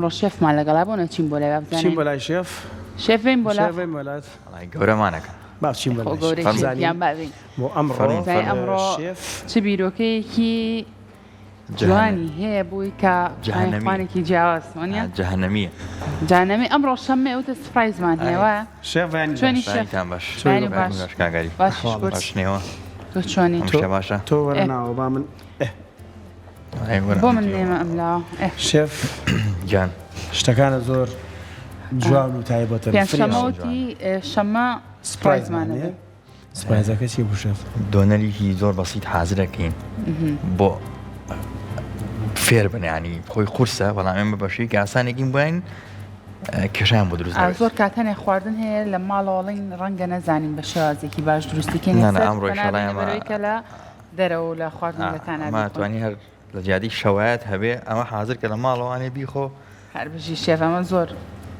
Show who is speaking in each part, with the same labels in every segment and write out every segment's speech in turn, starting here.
Speaker 1: ئەمڕۆ شێفمان لەگەڵا بۆ نەچین بۆ لای
Speaker 2: بچین بۆ لای شێف
Speaker 1: شێف بین بۆ لای
Speaker 2: بین بۆ لات
Speaker 3: گەورەمانەکە
Speaker 2: با بچین بۆ
Speaker 1: لای شێف بابین
Speaker 2: بۆ ئەمڕۆ
Speaker 1: ئەمڕۆ چ بیرۆکەیەکی جوانی هەیە بووی کە جەهەنەمیانێکی جیاواز وانە
Speaker 3: جەهەنەمیە
Speaker 1: جانەمی ئەمڕۆ شەممە ئەوتە surprise مان هەیە وایە
Speaker 3: چۆنی شێف باش
Speaker 1: باش
Speaker 3: باش باش نێوە
Speaker 1: تۆ چۆنی
Speaker 3: تۆ باشە
Speaker 2: تۆ وەرە ناوە با من
Speaker 1: بۆ من نێمە ئەملا
Speaker 2: شێف
Speaker 3: گیان
Speaker 2: شتەکانە زۆر جوان و تایبەتن
Speaker 1: پێنجشەممەوتی شەممە surprise مان هەیە
Speaker 2: surprise ەکە چی بوو شێف؟
Speaker 3: دۆنەرێکی زۆر بەسیت حازرەکەین بۆ فێر بن ینی خۆی قورسە بەڵام ئێمە بە شێوەیەکی ئاسانێکین بۆیان کێشیان بۆ دروست نابێت.
Speaker 1: زۆر کات هەنێ خواردن هەیە لە ماڵەوەڵین ڕەنگە نەزانین بە شێوازێکی باش دروستی کەین
Speaker 3: نا نا ئەمڕۆ ئیشەڵا ئێمە
Speaker 1: کە لە دەرەوە و لە خواردنگەکانا
Speaker 3: ئەمە
Speaker 1: بیخۆین.
Speaker 3: توانی هەر لە جیاتی شەوایەت هەبێ ئەمە حازر کە لە ماڵەوانێ بیخۆ.
Speaker 1: هەر بژی شێف ئەمە زۆر.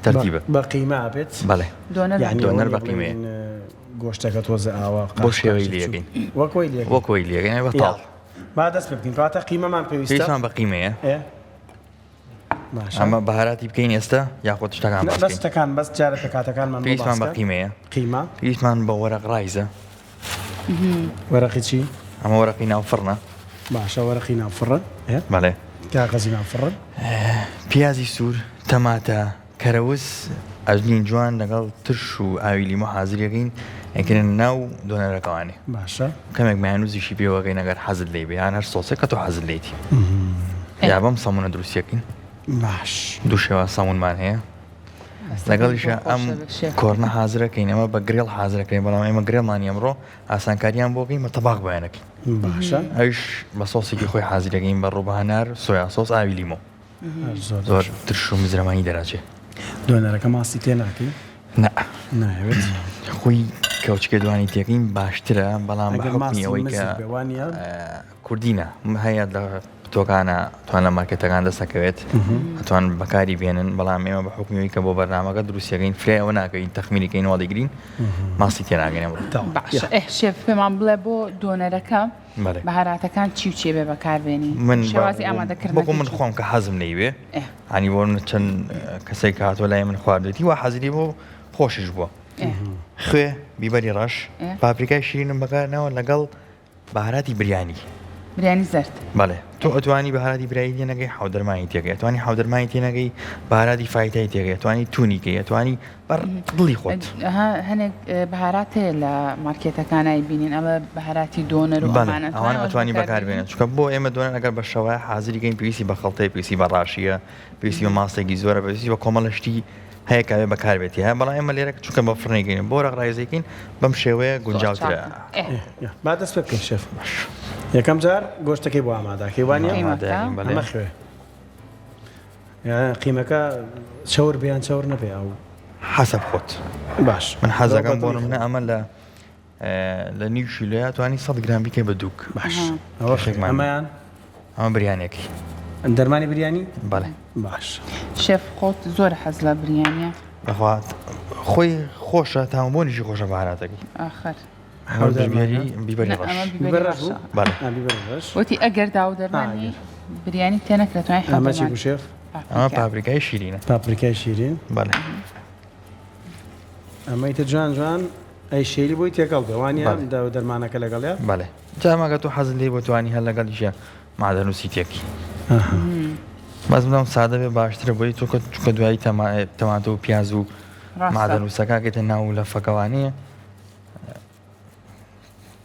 Speaker 3: تەرتیبە.
Speaker 2: بە قیمە ئەبێت؟
Speaker 3: بەڵێ
Speaker 1: دۆنەر
Speaker 2: یانی
Speaker 3: دۆنەر
Speaker 2: ئەوە
Speaker 3: بە
Speaker 2: نیە
Speaker 3: قیمەیە.
Speaker 2: بڵێین گۆشتەکە تۆزێ ئاوا
Speaker 3: بۆ
Speaker 2: قاچ
Speaker 3: شێوەی
Speaker 2: قاچی
Speaker 3: لێ
Speaker 2: چوو
Speaker 3: ئەکەین.
Speaker 2: وەک وەی لێ ئەکەین.
Speaker 3: وەک وەی لێ ئەکەین ئەی بە تاڵ.
Speaker 2: یاڵا با دەست پێ بکەین کەواتە قیمەمان پێویستە؟
Speaker 3: پێویستمان بە قیمەیە.
Speaker 2: ئێ باشە.
Speaker 3: ئەمە بەهاراتی بکەین ئێستا یاخود شتەکان باس
Speaker 2: بەس
Speaker 3: بکەین؟
Speaker 2: شتەکان بەس جارە پێکهاتەکانمان بۆ باس
Speaker 3: پێویستمان بە
Speaker 2: کە.
Speaker 3: قیمەیە.
Speaker 2: قیمە.
Speaker 3: پێویستمان بە وەرەق ڕایزە.
Speaker 2: وەرەقی چی؟
Speaker 3: ئەمە وەرەقی ناو فڕنە.
Speaker 2: باشە وەرەقی ناو فڕن. ئێ.
Speaker 3: بەڵێ.
Speaker 2: کاغەزی ناو فڕن.
Speaker 3: پیازی سوور، تەماتە، کەرەوز، ئەژنی جوان لەگەڵ ترش و ئاوی لیمۆ حازری ئەکەین ئەیکەینە ناو دۆنەرەکەوانێ.
Speaker 2: باشە.
Speaker 3: کەمێک مایۆنیزیشی پێوە ئەکەین ئەگەر حەزت لێی بێ یان هەر سۆسێک کە تۆ حەزت لێیتی. یا بەم سەمونە دروستی ئەکەین.
Speaker 2: باش.
Speaker 3: دوو شێواز سەمونمان هەیە. لەگەڵیشە ئەم corn ە حازرەکەین ئەمە بە grill حازرەکەین بەڵام ئێمە grill مان ئەمڕۆ ئاسانکاریان بۆ بکەین بە تەباق بەیانەکەین
Speaker 2: باشە
Speaker 3: ئەویش بە سۆسێکی خۆی حازرەکەین بە ڕووبە هەنار soya sauce ئاوی لیمۆ زۆر ترش و مزرەمانی دەراچێ
Speaker 2: دۆنەرەکە ماستی تێ ناکەی
Speaker 3: نا
Speaker 2: نایەوێت
Speaker 3: خۆی کەوچکە دوانی تێکەین باشترە بەڵام بە
Speaker 2: ئەگەر
Speaker 3: حوکمی
Speaker 2: ماستی
Speaker 3: ئەوەی کە
Speaker 2: مزر بێ وانە
Speaker 3: کوردینە هەیە لە تۆکانە توان لە مارکێتەکان دەستەکەوێت ئەتوان بەکاری بێنن بەڵام ئێمە بە حکومی کە بۆ بەرنامەکە دروستەکەین فرای ئەوە ناکەین تەخمینیکەین واڵیگرین ماسی تێناگەین
Speaker 1: باشە ئێ شێف پێمان بڵێ بۆ دۆنەرەکە بەهاراتەکان چی و چێ بێ بەکاربێنی
Speaker 3: من
Speaker 1: شێوازی ئامادەکردن
Speaker 3: بۆ من خۆم کە حەزم لێی بێ عنی بۆ من چەند کەسێک هاتووە لای من خواردێتی و حەزری بۆ خۆشیش بووە خوێ بیبەری ڕەش پاپریکای شیرینم بەکارنەوە لەگەڵ بەهاراتی بریانی.
Speaker 1: بریانی زەرد.
Speaker 3: بەڵێ تۆ ئەتوانی بەهاراتی برایی تێنەکەی حەودەرمانی تێکەی ئەتوانی حەودەرمانی تێنەکەی بەهاراتی فایتای تێکەی ئەتوانی تونی کەی ئەتوانی بەر دڵی خۆت.
Speaker 1: هەنێک بەهارات هەیە لە مارکێتەکان ئەیبینین ئەڵێ بەهاراتی دۆنەر و ئەمانە
Speaker 3: ئەوان ئەتوانی بەکاربێنە چونکە بۆ ئێمە دۆنەر ئەگەر بە شەوایە حازری کەین پێویستی بە خەڵتەیە پێویستی بە ڕاشیە پێویستی بە ماستێکی زۆرە پێویستی بە کۆمەڵە شتی هەیە کە ئەبێ بەکار بێت تیایە بەڵام ئێمە لێرە چونکە بە فڕنێکین بۆ ڕەق ڕایزێکین بەم شێوەیە گونجاوترە.
Speaker 2: با دەست پێ بکەین شێف. یەکەم جار گۆشتەکەی بۆ ئامادەکەی وانە ئەمە خوێ قیمەکە چەور بیان چەور نەبێ ئەو
Speaker 3: حەسەب خۆت
Speaker 2: باش
Speaker 3: من حەزەکەم بۆ منە ئەمە لە لە نیو کیلۆیا توانی 100 گرام بیکەی بە دووک
Speaker 2: باش ئەوە ئەمەیان
Speaker 3: ئەمە بریانێکی
Speaker 2: دەرمانی بریانی
Speaker 3: بەڵێ
Speaker 2: باش
Speaker 1: شێف خۆت زۆر حەز لە بریانە
Speaker 3: بەخوا خۆی خۆشە تامبۆنیشی خۆشە بەهاراتەکەی
Speaker 1: ئاخر
Speaker 3: بیبەری ڕەش
Speaker 1: وتی ئەگەر داو دەرمانی بریانی تێنەکرێت توانی
Speaker 2: ئەمە چی بوو شێف
Speaker 3: ئەمە پاپریکای شیرینە
Speaker 2: پاپریکای شیرین
Speaker 3: بەڵێ
Speaker 2: ئەمەی تە جوان جوان ئەی شێلی بۆی تێکەڵ بێ وانە داو دەرمانەکە لەگەڵیا
Speaker 3: بەڵێ جا ئەمە تۆ حەزت لێی بۆ توانی هەر لەگەڵیشە معدەنووسی تێکی بەس بڵام سادە بێ باشترە بۆی چونکە چونکە دوایی تەماتە و پیاز و معدەنووسەکە گێتە ناو لەفەکەوانەیە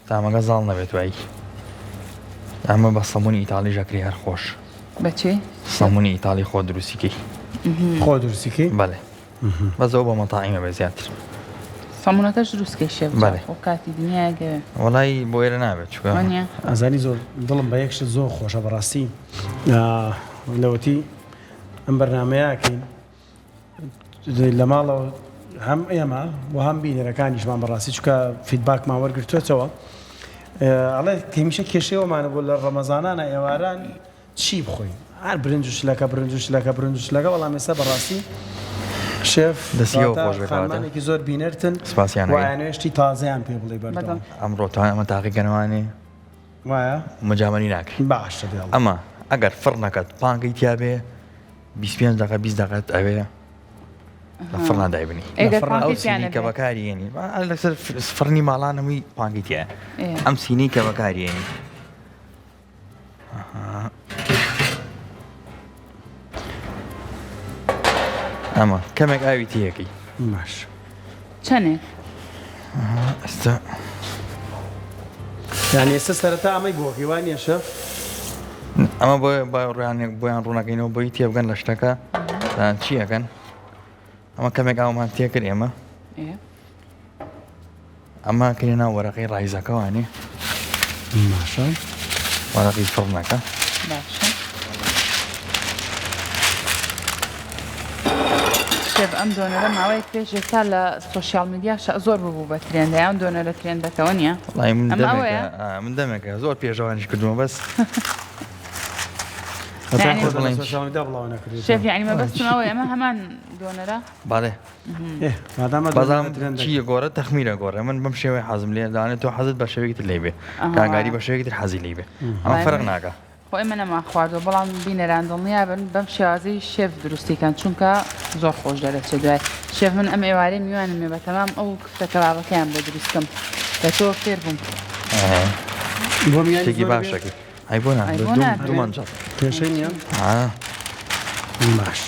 Speaker 3: تامەکە زاڵ نەبێت دوایی ئەمە بە سەمونی ئیتاڵی ژەکری هەر خۆش
Speaker 1: بەچی
Speaker 3: سەمونی ئیتاڵی خۆ دروستیکەی
Speaker 2: خۆ دروستیکەی
Speaker 3: بەڵێ بەس ئەو بە مەتاعیمە بێ زیاتر.
Speaker 1: سەمونەکەش دروست کەی شێف جان
Speaker 3: بەڵێ.
Speaker 1: خۆ کاتی دنیایە گەوێ.
Speaker 3: وەڵای بۆ ئێرە نابێت چونکە.
Speaker 1: وانیە؟
Speaker 2: ئەزانی زۆر دڵم بە یەک شت زۆر خۆشە بەڕاستی لەوەتی ئەم بەرنامەیە ئەکەین لە ماڵەوە هەم ئێمە و هەم بینەرەکانیشمان بەڕاستی چونکە feedback مان وەرگرتوێتەوە ئەڵێ هەمیشە کێشەوەمانە بۆ لە ڕەمەزانانە ئێواران چی بخۆین هەر برنج و شلەکە برنج و شلەکە برنج و شلەکە بەڵام ئێستا بەڕاستی شێف
Speaker 3: دەستی ئەوە خۆش بێ کەواتە.
Speaker 2: خانمانێکی زۆر بینەرتن
Speaker 3: سپاسیان
Speaker 2: و
Speaker 3: ئەکەین.
Speaker 2: ئەیانەوێ شتی تازەیان پێ بڵێی بەردەوام.
Speaker 3: ئەمڕۆ تا ئەمە تاقیکەنەوانێ
Speaker 2: وایە؟
Speaker 3: مجامەلی ناکەین.
Speaker 2: باشە بێڵ.
Speaker 3: ئەمە ئەگەر فڕنەکەت پانکەی تیابێ. 25 دقە 20 دقەت ئەوێ لە فڕنا دایبنی ئەو سینی کە بەکاری یێنی لەسەر فڕنی ماڵان هەمووی پانکی تایە ئەم سینی کە بەکاری یێنی ئەمە کەمێک ئاوی تیەکەی
Speaker 2: باش
Speaker 1: چەنێک
Speaker 3: ئێستا
Speaker 2: یعنی ئێستا سەرەتا ئەمەی بۆ هیوا نییە شەف
Speaker 3: ئەمە بۆ ڕویان بۆیان ڕوونەکەینەوە بۆی تێبگەن لە شتەکە چی ئەەکەن ئەمە کەمێک ئاومان تێکرد ئێمە ئەمە کرێ ناو وەرەقەی ڕایزەکەوانێ
Speaker 2: باشە
Speaker 3: وەرەقی فڕنەکە
Speaker 1: باشە شێف ئەم دۆنەرە ماوەیەک پێش ئێستا لە social media شە زۆر ببوو بە trend ە یان دۆنەرە trend ەکەوە نییە
Speaker 3: وەڵای من
Speaker 1: ئەمە
Speaker 3: دەمێکە
Speaker 1: ئەوەیە؟
Speaker 3: ئا، من دەمێکە زۆر پێشەوانیش کردووە بەس هەتا
Speaker 1: یعنی
Speaker 3: خۆ
Speaker 2: لە
Speaker 3: بڵێن
Speaker 2: social media بڵاو نەکردێتەوە.
Speaker 1: شێف یعنی مەبەستم ئەوەیە ئەمە هەمان دۆنەرە
Speaker 3: بەڵێ
Speaker 2: مادامە
Speaker 3: بەڵام چی گۆڕە تەخمیرە گۆڕێ من بەم شێوەی حەزم لێ دانێت تۆ حەزت بە شێوەیەکی تر لێ بێ کاگاری بە شێوەیەکی تر حەزی لێ بێ ئەمە فەرق ناکە
Speaker 1: خۆ ئێمە نەمان خواردووە بەڵام بینەران دڵنیابن بەم شێوازەی شێف دروستی کەن چونکە زۆر خۆش دەرەچێت دوای شێف من ئەم ئێوارەی میوانم ێ بەتەمام ئەو کفتە کەبابەکەیان بۆ دروست کەم لە تۆ فێر بووم.
Speaker 2: بۆ میوانی
Speaker 3: شتێکی
Speaker 2: زۆر بێ؟
Speaker 3: باشەکەی ئەی بۆ نا
Speaker 1: ئەی بۆ نا؟
Speaker 3: دوو مەنجەڵ
Speaker 2: کێشەی نییە
Speaker 3: ئا.
Speaker 2: باش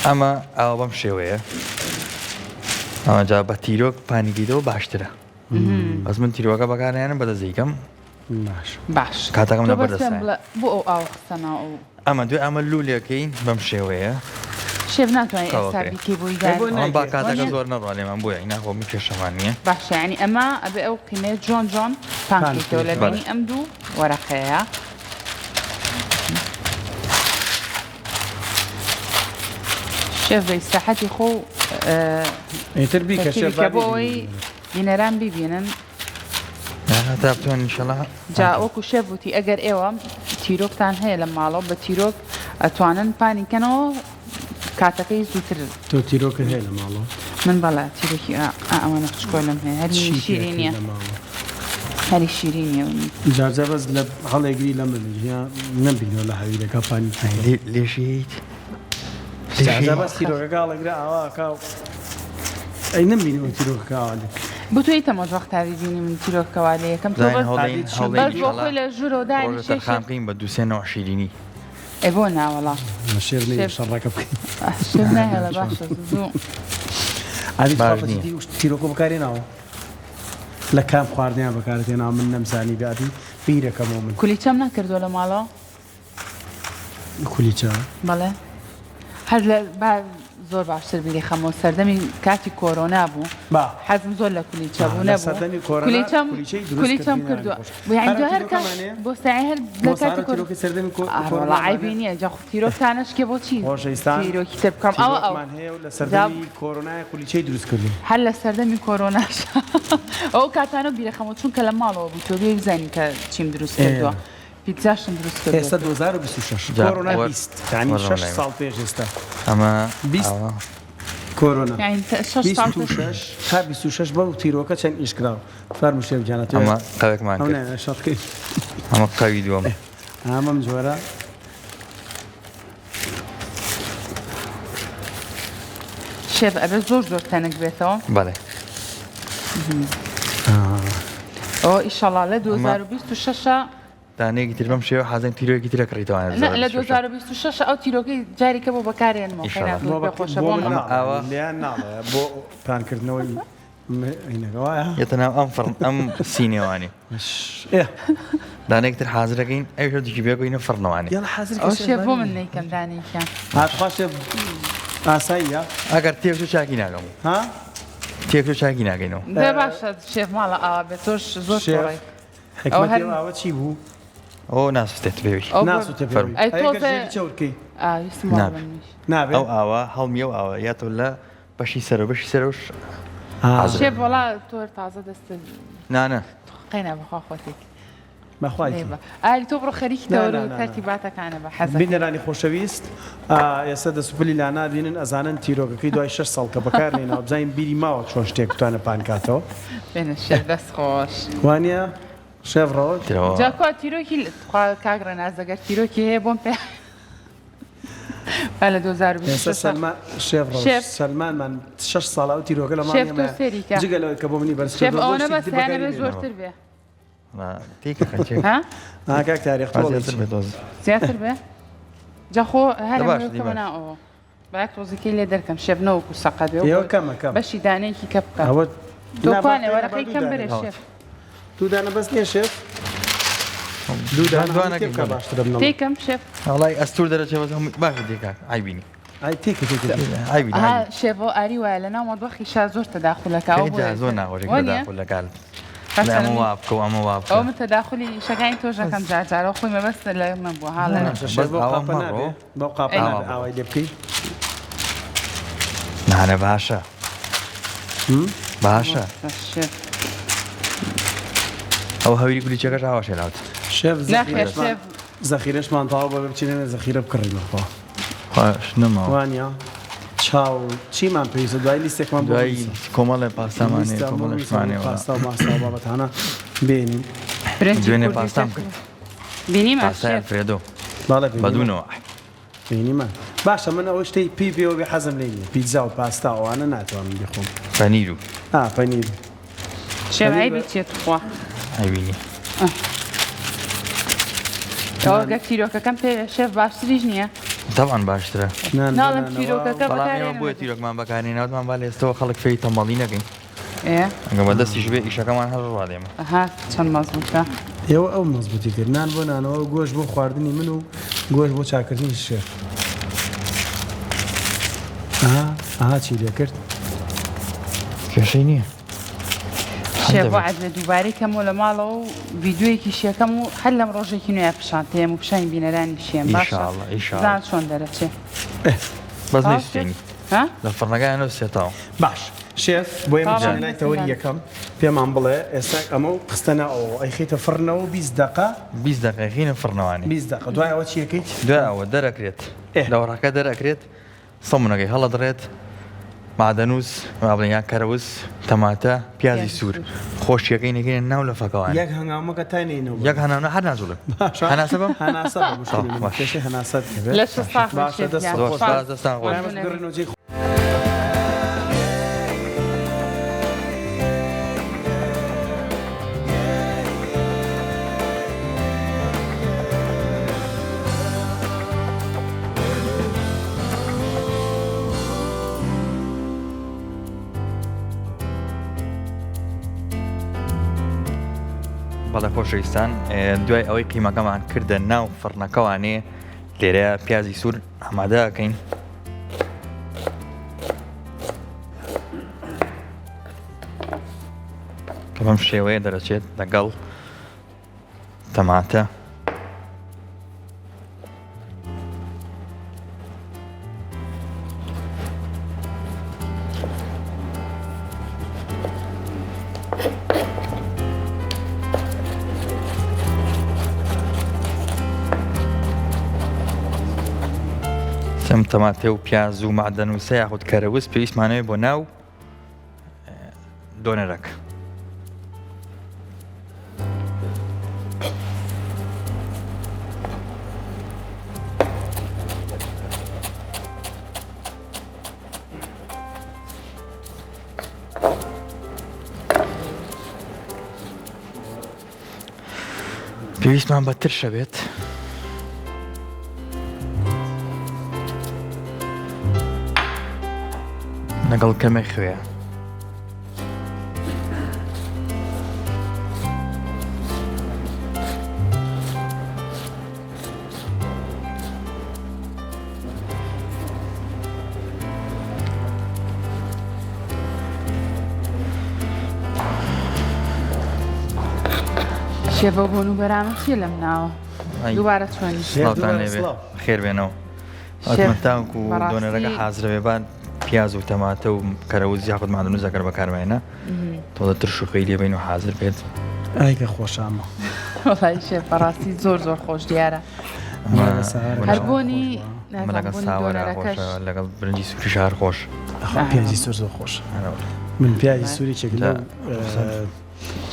Speaker 3: ئەمە ئاوا بەم شێوەیە ئەمە جا بە تیرۆک پانیگیدەوە باشترە بەس من تیرۆکە بەکارنایەنم بە دەست دەیکەم
Speaker 2: باش
Speaker 1: باش
Speaker 3: کاتەکەم
Speaker 1: تۆ
Speaker 3: لەبەر
Speaker 1: بەس پێم
Speaker 3: دەستایە.
Speaker 1: بڵێ بۆ ئەو ئاوە خستە ناو ئەو
Speaker 3: ئەمە دوای ئەمە لولێکەین بەم شێوەیە
Speaker 1: شێف ناتوانانی ئێستا
Speaker 3: قاوەکەی.
Speaker 1: بیکەی بۆی
Speaker 2: ئەی بۆ
Speaker 1: دار
Speaker 3: ئەمە با
Speaker 2: ناکەی؟
Speaker 3: کاتەکە
Speaker 1: وانیە؟
Speaker 3: زۆر نەڕوا لێمان بۆیە ناخۆ من کێشەمان نییە
Speaker 1: باشە یعنی ئەمە ئەبێ ئەو قیمەیە جوان جوان پان
Speaker 2: پان
Speaker 1: کەیتەوە لە
Speaker 2: بکەیتەوە.
Speaker 1: بەینی ئەم دوو وەرەقەیە. شێف بە ئیسراحەتی خۆ و
Speaker 2: ئیتر بیکە
Speaker 1: تەرتیبی
Speaker 2: شێف
Speaker 1: کە
Speaker 2: با
Speaker 1: بۆ ئەوەی
Speaker 2: بیبینین.
Speaker 1: بینەران بیبینن.
Speaker 3: هەتا بتوانین ئینشەڵا
Speaker 1: جا وەکو شێف وتی ئەگەر ئێوە تیرۆکتان هەیە لە ماڵەوە بە تیرۆک ئەتوانن پانی کەنەوە کاتەکەی زووتر.
Speaker 2: تۆ تیرۆکت هەیە لە ماڵەوە؟
Speaker 1: من بەڵێ تیرۆکی ئا ئەوەنە بچکۆلەم هەیە هەری
Speaker 2: چی پێ
Speaker 1: شیرینیە
Speaker 2: ئەکەی لە ماڵەوە؟
Speaker 1: هەری شیرینیە ونی.
Speaker 2: جار جار بەس لە هەڵێگری لە من یا نەمبینەوە لە هەویرەکە پانی تیرۆک.
Speaker 3: لێشیت
Speaker 2: جار جار بەس تیرۆکەکە هەڵێگرە ئاوا ئەکا و ئەی نەمبینەوە تیرۆکەکە ئاوا لێ.
Speaker 1: بۆ تۆ ئیتە مەزبەخ تا بیبینی من تیرۆکەکە وا لێ یەکەم تۆ
Speaker 3: زانین
Speaker 1: بەس
Speaker 3: هەوڵین
Speaker 2: ئادی چی
Speaker 3: هەوڵین
Speaker 1: بەس بۆ
Speaker 3: ئینشەڵا
Speaker 1: خۆی لە ژوورەوە
Speaker 3: ڕۆژە
Speaker 1: دانیشێ
Speaker 3: تەرخان
Speaker 1: شێف
Speaker 3: بکەین بە دوو سێ نەوع شیرینی.
Speaker 1: ئەی بۆ نا وەڵا
Speaker 2: شێر نەیە
Speaker 1: شێف
Speaker 2: شەڕەکە بکەین.
Speaker 1: شێف ناهێڵێ باشە زوو.
Speaker 2: ئادی
Speaker 3: باش
Speaker 2: تخوا بە
Speaker 3: نییە.
Speaker 2: جدی تیرۆکە بەکارێ ناوە؟ لە کام خواردنیان بەکارت هێناوە من نەمزانی بێ ئادی بیرەکەمەوە من.
Speaker 1: کولیچەم نەکردووە لە ماڵەوە.
Speaker 2: کولیچە؟
Speaker 1: بەڵێ هەر لە با زۆر باشتر بیری خەمەوە سەردەمی کاتی کۆرۆنا بوو
Speaker 2: با
Speaker 1: حەزم زۆر لە کولیچە بوو
Speaker 2: لە
Speaker 1: نەبوو
Speaker 2: سەردەمی کۆرۆنا
Speaker 1: کولیچەم
Speaker 2: کولیچەی دروست
Speaker 1: کولیچەم
Speaker 2: کردین
Speaker 1: کردووە
Speaker 2: خۆش.
Speaker 1: بۆ یعنی
Speaker 2: هەر
Speaker 1: دوای هەر کات
Speaker 2: تیرۆکەمان هەیە؟
Speaker 1: بۆ ساعی هەر
Speaker 2: بۆ
Speaker 1: لە کاتی
Speaker 2: سارە
Speaker 1: کۆرۆنا
Speaker 2: تیرۆکی سەردەمی
Speaker 1: ئا وەڵا
Speaker 2: کۆرۆنامان
Speaker 1: عەیبی
Speaker 2: هەیە؟
Speaker 1: نییە جا خۆ تیرۆکتانەش کێ بۆچی
Speaker 2: خۆشەویستان
Speaker 1: تیرۆکی تر بکەم ئەوە ئەو
Speaker 2: تیرۆکمان هەیە و لە
Speaker 1: جا
Speaker 2: سەردەمی کۆرۆنای کولیچەی دروست کردین.
Speaker 1: هەر لە سەردەمی کۆرۆناش ئەو کاتانە بیرەخەمەوە چونکە لە ماڵەوە بوو تۆ بێ بزانی کە چیم دروست کردووە پیتزاشم دروست کردووە.
Speaker 2: ئێستا 2026
Speaker 3: جا
Speaker 2: کۆرۆنا
Speaker 3: وەر
Speaker 2: 20 یعنی
Speaker 3: وەرە
Speaker 2: 6
Speaker 3: لای من.
Speaker 2: ساڵ پێش ئێستا
Speaker 3: ئەمە
Speaker 2: 20
Speaker 3: ئاوا.
Speaker 2: کۆرۆنا
Speaker 1: یعنی شەش ساڵ پێش
Speaker 2: 26 تا 26 بەو تیرۆکە چەند ئیش کراوە فەرموو شێف گیانە تۆ
Speaker 3: ئەمە قەوێکمان
Speaker 2: ئەو
Speaker 3: کرد
Speaker 2: نایە شەڕکەی
Speaker 3: ئەمە قەوی دووەم
Speaker 2: ئەمەم جۆرە
Speaker 1: شێف ئەبێ زۆر زۆر تەنک بێتەوە.
Speaker 3: بەڵێ.
Speaker 1: ئەوە ئیشەڵا لە 2026
Speaker 3: دانەیەکی تر بەم شێوە حازن تیرۆیەکی ترە کڕیتەوانە
Speaker 1: نا لە 2026 ئەو تیرۆکەی جارێکە بۆ بەکارێنمەوە
Speaker 3: ئیشەڵا.
Speaker 1: خێرا
Speaker 2: بۆ
Speaker 1: پێ خۆشە
Speaker 2: بۆ
Speaker 1: بۆ
Speaker 2: من
Speaker 1: من
Speaker 3: ئەمە ئاوا.
Speaker 2: لێیان ناڵێ بۆ پانکردنەوەی عینەکە وایە
Speaker 3: یەتە ناو ئەم فڕن ئەم سینێوانی
Speaker 2: ئێ
Speaker 3: دانەیەک تر حازرەکەین ئەویش هەردووکی بێگۆینە فڕنەوانی
Speaker 2: یاڵا حازر
Speaker 1: ئەو شێف بۆ من نەیکەم دانەیەکیان
Speaker 2: هات خوا شێف ئاساییە
Speaker 3: ئەگەر تێکچوو چاکی ناکەم
Speaker 2: ها
Speaker 3: تێکچوو چاکی ناکەینەوە
Speaker 1: دە باشە شێف ماڵە ئاوا بێت تۆش زۆر
Speaker 2: شێف.
Speaker 1: تۆڕەی
Speaker 2: حیکمەتی
Speaker 1: هەر-
Speaker 2: ئەو ئاوە چی بوو
Speaker 3: ئەو ناسوتێت بێوی
Speaker 1: ئەو بۆ-
Speaker 2: ناسوتێ پێوی
Speaker 3: فەرموو.
Speaker 1: ئەی
Speaker 2: ئەی ئەگەر
Speaker 1: تۆزێ-
Speaker 2: ژێری چەورکەی
Speaker 1: ئا ویستم وا
Speaker 3: نابێ.
Speaker 1: بڵێم منیش.
Speaker 2: نابێ
Speaker 3: ئەو ئاوە هەڵمی ئەو ئاوە یا تۆ لە بەشی سەرەوە بەشی سەرەوەش حازرە.
Speaker 1: شێف وەڵا تۆ هەر تازە دەستت
Speaker 3: نا نا
Speaker 1: قەینا بەخوا خۆتێک
Speaker 2: بەخوای
Speaker 1: نەیبە ئاری تۆ بڕۆ خەریکی
Speaker 2: نا،
Speaker 1: تەوەر
Speaker 2: نا،
Speaker 1: و
Speaker 2: نا، نا.
Speaker 1: تەرتیباتەکانە بە حەزەکەی.
Speaker 2: بینەرانی خۆشەویست ئێستا دەست و پلی لانا بینن ئەزانن تیرۆکەکەی دوای شەش ساڵ کە بەکار نێناوە بزانین بیری ماوە چۆن شتێک بتوانێ پان کاتەوە.
Speaker 1: بێنە شێف دەست خۆش.
Speaker 2: وانیە شێف ڕەوەند؟
Speaker 3: ترەوە.
Speaker 1: جا کوا تیرۆکی تخوا کاک ڕێناز ئەگەر تیرۆکی هەیە بۆم پێ. با لە 2026
Speaker 2: ئێستا سەلمان شێف ڕەوش
Speaker 1: شێف.
Speaker 2: سەلمانمان شەش ساڵە ئەو تیرۆکە لە ماڵی
Speaker 1: شێف تۆ
Speaker 2: ئێمەیە.
Speaker 1: سەیری کە.
Speaker 2: جگە لەوەی کە بۆ منی بەرز
Speaker 1: شێف
Speaker 2: کردووە، بۆ
Speaker 1: ئەوەنە
Speaker 2: شتێکی
Speaker 1: بەس
Speaker 2: تر
Speaker 1: هەیانە
Speaker 2: بەکاری
Speaker 1: بێ
Speaker 2: نێنەوە.
Speaker 1: زۆرتر بێ
Speaker 3: تێکە خەچێ
Speaker 1: ها
Speaker 2: ها کاک تاریخ تۆ
Speaker 3: زیاتر بێ تۆز
Speaker 1: زیاتر بێ جا خۆ هەر
Speaker 3: دە باش،
Speaker 1: ئەمەوێ
Speaker 3: دی
Speaker 1: بکەمە
Speaker 3: باش.
Speaker 1: ناو ئەوە با یەک تۆزیکەی لێ دەرکەم شێف نەوەکو سەقەت بێ
Speaker 2: ئێوە کەمە کەم
Speaker 1: بەشی دانەیەکی کە بکە
Speaker 2: ئەوە
Speaker 1: تۆ
Speaker 2: نا،
Speaker 1: کوانێ
Speaker 2: با
Speaker 1: وەرەقەی
Speaker 2: دوو
Speaker 1: کەم
Speaker 2: دانە.
Speaker 1: بەرێ شێف
Speaker 2: دوو دانە بەس نییە شێف دوو دانە
Speaker 3: دوانە
Speaker 2: هەموو تێبکە
Speaker 3: کەم.
Speaker 2: باشترە بنەڵێ.
Speaker 1: تێکەم شێف
Speaker 3: وەڵای ئەستور دەرەچێ بەس هەموو باشە تێکا عیبینی
Speaker 2: ئای تێکە تێکە تێکە.
Speaker 3: عیبینی
Speaker 1: ئەها شێف ئەو ئاری وایە لەناو مەطبەخی شا زۆر تەداخولەکە ئەو بۆیە
Speaker 3: زۆر ناخۆشی
Speaker 1: وەنیە؟
Speaker 3: تەداخولەکان
Speaker 1: هەرچەندە
Speaker 3: ئەمە
Speaker 1: من-
Speaker 3: وا بکە و ئەمە وا بکە
Speaker 1: ئەو من تەداخولی ئیشەکانی تۆش ئەکەم جار جارەوە خۆی مەبەستە لە من بووە هاڵێ
Speaker 2: باشە
Speaker 3: بەس
Speaker 2: شێف بەو
Speaker 3: ئاوا
Speaker 2: قاپە
Speaker 3: مەڕۆ.
Speaker 2: نابێ بەو قاپە
Speaker 1: ئەی.
Speaker 2: نابێ ئاوای لێ بکەی
Speaker 3: نانە باشە باشە
Speaker 1: شێف
Speaker 3: ئەو هەویری کولیچەکەش ئاوا شێلاوت
Speaker 2: شێف
Speaker 1: ناخێر
Speaker 2: زەخیرەشمان
Speaker 1: شێف
Speaker 2: زەخیرەشمان تەواو بە بچینە زەخیرە بکڕینەوە خوا
Speaker 3: خواش نەماوە
Speaker 2: وانە چاو چیمان پێویستە دوای لیستێکمان بۆ
Speaker 3: دوای
Speaker 2: بنووسە.
Speaker 3: کۆمەڵێ پاستامانێ
Speaker 2: لیستە بۆ
Speaker 3: کۆمەڵێ
Speaker 2: بنووسە،
Speaker 3: شتمانێ وەڵا.
Speaker 2: پاستا و ماستا و بابەتانە بێنین
Speaker 1: برنجی
Speaker 3: دوێنێ
Speaker 1: کوردی
Speaker 3: پاستام
Speaker 1: تەخ-
Speaker 3: کرد.
Speaker 1: بینیمان
Speaker 3: پاستای
Speaker 1: شێف
Speaker 3: ئەلفرێدۆ
Speaker 2: بەڵێ
Speaker 3: بە دوو
Speaker 2: بینیمان.
Speaker 3: نەوە
Speaker 2: بینیمان باشە من ئەوە شتەی پێی پێوە بێ حەزم لێ نییە پیتزا و پاستا و ئەوانە ناتوانم بیخۆم
Speaker 3: پەنیر و
Speaker 2: ئا پەنیر
Speaker 1: شێف عەیبی چیە توخوا
Speaker 3: ئەیبینی
Speaker 1: ئەوە گەر تیرۆکەکەم پێ بێ شێف باشتریش نییە
Speaker 3: تەبعەن باشترە
Speaker 2: نان
Speaker 1: ناڵێم
Speaker 2: بەنانەوە.
Speaker 1: تیرۆکەکە
Speaker 3: بەڵام ئێمە
Speaker 1: بەکارێنم
Speaker 3: بۆیە تیرۆکمان بەکارهێناوتمان با لە ئێستەوە خەڵک فێری تەمەڵی نەکەین
Speaker 1: ئێ
Speaker 3: ئەگەر بە دەستیش بێ ئیشەکەمان هەر ڕوا دێمە
Speaker 1: ئەها چەند مەزبووتە
Speaker 2: ئێوە ئەو مەزبووتی کرد نان بۆ نانەوە و گۆشت بۆ خواردنی من و گۆشت بۆ چاکردنی شێف ئەها ئەها چی لێ کرد
Speaker 3: کێشەی نییە
Speaker 1: شێف وەعد بێ دووبارەی کەمەوە لە ماڵەوە و ڤیدیۆیەکی شێکەم و هەر لەم ڕۆژێکی نوێ پیشان تێم و پیشانی بینەرانی شێم باشە
Speaker 3: ئینشاڵڵا ئینشاڵڵا
Speaker 1: زان چۆن دەرەچێ
Speaker 3: بەس
Speaker 1: تەواو
Speaker 3: نەیسوتێنی
Speaker 1: ها
Speaker 3: لە فڕنەکەیان نەوسێتەوە
Speaker 2: باش شێف بۆ ئێمە
Speaker 1: تاوان
Speaker 2: بچینە لای تەوەری یەکەم پێمان بڵێ ئێستا ئەمە و خستە ناو ئەوەوە ئەیخەیتە فڕنەوە 20 دەقە
Speaker 3: 20 دەقەی خینە فڕنەوانی
Speaker 2: 20 دەقە دوای ئەوە چیەکەیت
Speaker 3: دوای ئەوە دەرەکرێت
Speaker 2: ئێ.
Speaker 3: لە وەڕەکە دەرەکرێت سەمونەکەی هەڵەدڕێت معدەنووس با بڵێین یان کەرەوز تەماتە پیازی سوور خۆشیەکەی نەکەینە ناو لەفەکەوان
Speaker 2: یەک هەنگاو مەکە تا نەینەوە
Speaker 3: یەک هەناو هەر ناجوڵێم
Speaker 2: باشە
Speaker 3: هەناسە بەم
Speaker 2: هەناسە بە مشکلی من
Speaker 3: باش.
Speaker 2: کێشەی هەناسەت هەبێت
Speaker 1: لەش ساغ بێ
Speaker 2: باشە
Speaker 1: شێف
Speaker 2: دەست
Speaker 1: گیان.
Speaker 3: زۆر
Speaker 2: خۆش.
Speaker 3: سپاس دەستان خۆش
Speaker 2: ئێمەش بگەڕێنەوە جێی
Speaker 3: بەڵێ خۆشەویستان دوای ئەوەی قیمەکەمان کردە ناو فڕنەکەوانێ لێرە پیازی سوور ئامادە ئەکەین. کە بەم شێوەیە دەرەچێت لەگەڵ تەماتە. سم تەماتە و پیاز و مەعدەنووسە یاخود کەرەوز پێویستمانەوێت بۆ ناو دۆنەرەک. پێویستمان بە ترشە بێت. لەگەڵ کەمێک خوێ.
Speaker 1: شێڤە بۆن و بەرامە چییە لەم ناوە؟ دووبارە چۆنی؟
Speaker 3: سڵاوتان لێبێ خێر بێنەوە. تاوەکو دۆنەرەکە حازرە بێ با پیاز و تەماتە و کەرەوز یاخود معدنوس ئەگەر بەکاربێنە تۆزە ترش و خوێی لێ بین و حازر بێت.
Speaker 2: ئای کە خۆشامە.
Speaker 1: وەڵای شێف بەڕاستی زۆر زۆر خۆش دیارە. هەر بۆنی
Speaker 3: لەگەڵ ساوەرا خۆشە لەگەڵ برنجی سووریش هەر خۆش.
Speaker 2: پیازی سوور زۆر خۆش. من پیازی سووری یەکێک لەو